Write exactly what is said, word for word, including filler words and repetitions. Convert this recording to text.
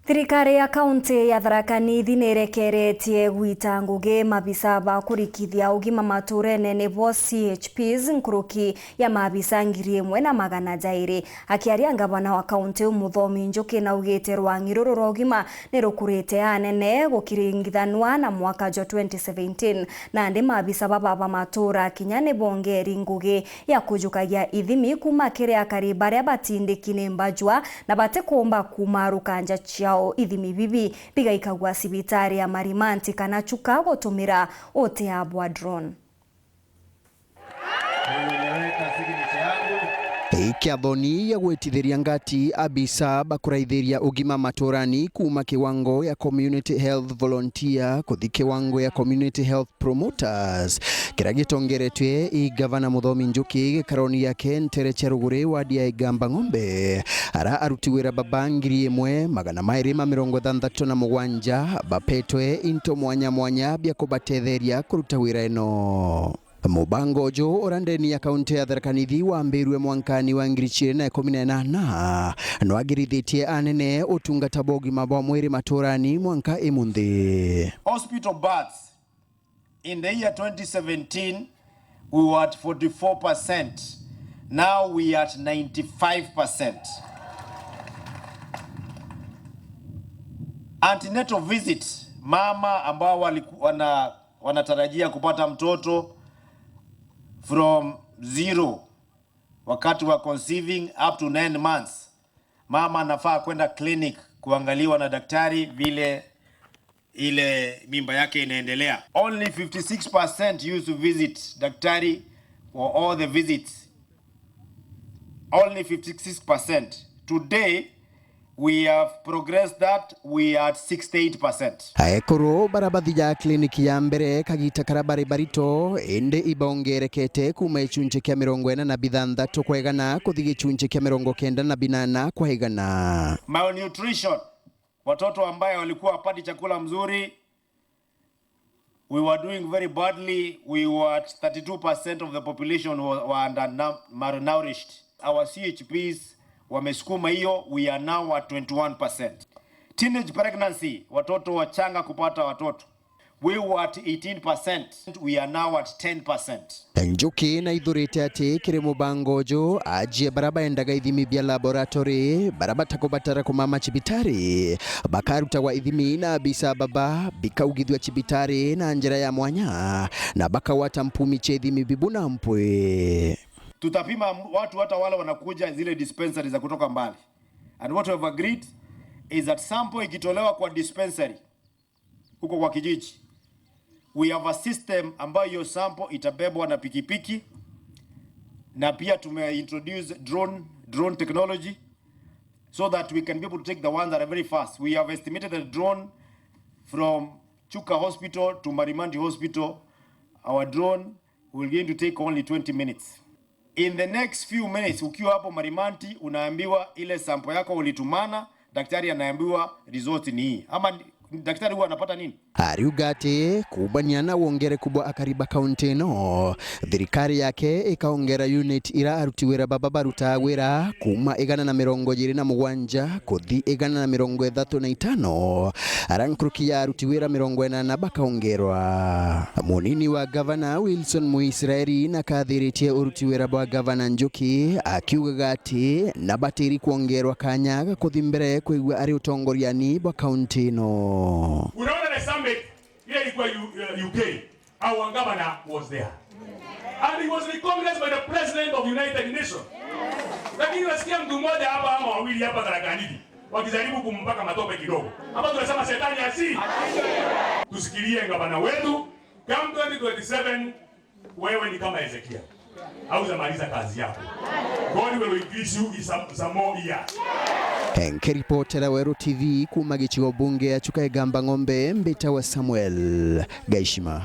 Thirikari ya kaunti ya Tharaka Nithi nirekeretie gwita ngugi mabisa ba kurikithia ugima maturene nibo C H Ps nkuruki ya mabisa ngiri imwe na magana jairi. Akiaria ngavana wa kaunti iu Muthomi Njuki naugite rwang'i ruru rwa ugima ni rukurite anene gukiringithanwa na mwaka jwa twenty seventeen. Nandi mabisa baba ba matura kinya ni bongeri ngugi ya kujukagia ithimi kuma kiri akari baria batindiki ni mbajua na batikumba kuuma rukanja ciao. Ithimi bibi bigaikagua cibitari ya Marimanti kana Chuka gutumira utea bwa drone. Ikiathoni ya gwitithiria ngati abisa bakuraithiria ugima maturani kuuma kiwango ya community health volunteer kuthi kiwango ya community health promoters, kiria gitongeretwe i Gavana Muthomi Njuki gikaroni giake ntere cia ruguri wadi ya Igamba Ng'ombe, ara aruti wira baba ngiri imwe magana mairi ma mirongo ithanthatu na mugwanja bapetwe into mwanya mwanya bia kubatetheria kuruta wira ino. Mubango uju ura ndeni ya kaunti ya Tharaka Nithi wambirue mwankani wa ngiri ciiri na ikumi na inana, nwagirithitie anene utungata bwa ugima bwa mwiri maturani mwanka imunthi. Hospital births in the year twenty seventeen, we were at forty-four percent. Now we are at ninety-five percent. Antenatal visit, mama ambao waliku-, wana-, wanatarajia kupata mtoto from zero, wakati wa conceiving up to nine months, mama anafaa kwenda clinic kuangaliwa na daktari vile ile mimba yake inaendelea. Only fifty-six percent used to visit daktari for all the visits. Only fifty-six percent. Today, we have progressed that, we are at sixty-eight percent. Ekuru bara bathija kliniki ya mbere kagita kara bari barito, indi ibongerekete kuma gicunci kia mirongo ina na bithanthatu kwa igana kuthi gicunci kia mirongo kenda na binana kwa igana. Malnutrition, watoto ambaye walikuwa wapati chakula mzuri, we were doing very badly. We were at thirty-two percent of the population were, were under malnourished. Our C H Ps wamesukuma hiyo, we are now at twenty-one percent. Teenage pregnancy, watoto wachanga kupata watoto, we were at eighteen percent, we are now at ten percent. Njuki naithurite ati kiri mubango uju, ajie bara baendaga ithimi bia laboratory, bara batakubatara kumama cibitari, bakarutagwa ithimi na abisa baba, bikaugithua cibitari na njira ya mwanya, na bakagwata mpumi cia ithimi bibu na mpwi. Tutapima watu hata wale wanakuja zile dispensary za kutoka mbali. And what we have agreed is that sample ikitolewa kwa dispensary, huko kwa kijiji, we have a system ambayo hiyo sample itabebwa na pikipiki, na pia tumeintroduce drone, drone technology, so that we can be able to take the ones that are very fast. We have estimated a drone from Chuka Hospital to Marimanti Hospital. Our drone will going to take only twenty minutes. In the next few minutes, ukiwa hapo Marimanti, unaambiwa ile sample yako ulitumana, daktari anaambiwa result ni hii. Ama ni-, daktari huwa anapata nini? Ariuga ati kuumania na wongereku bwa akari ba kaunti ino, thirikari yake ikaongera unit ira aruti wira baba barutaa wira kuuma igana na mirongo iri na mugwanja kuthi igana na mirongo ithatu na itano, ara nkuruki ya aruti wira mirongo inana bakaongerwa. Munini wa gavana Wilson Muisraeli nakathiritie uruti wira bwa gavana Njuki, akiugaga ati nabatiri kwongerwa kanya ga kuthi mbere kwigua ari utongoriani bwa kaunti ino. Unaona the summit ile ilikuwa U-, uh, U K, our governor was there. And he was recognized by the president of United Nations. Lakini unasikia mtu mmoja hapa ama wawili hapa Tharaka Nithi wakijaribu kumpaka matope kidogo. Hapa tunasema shetani asi. Tusikilie gavana wetu, come twenty twenty-seven, wewe ni kama Ezekiel. Haujamaliza kazi yako. God will increase you in some, some more years. Nkiripotera Weru T V kuuma gicigo bunge ya Chuka Igamba Ng'ombe, mbitawa Samuel Gaishima.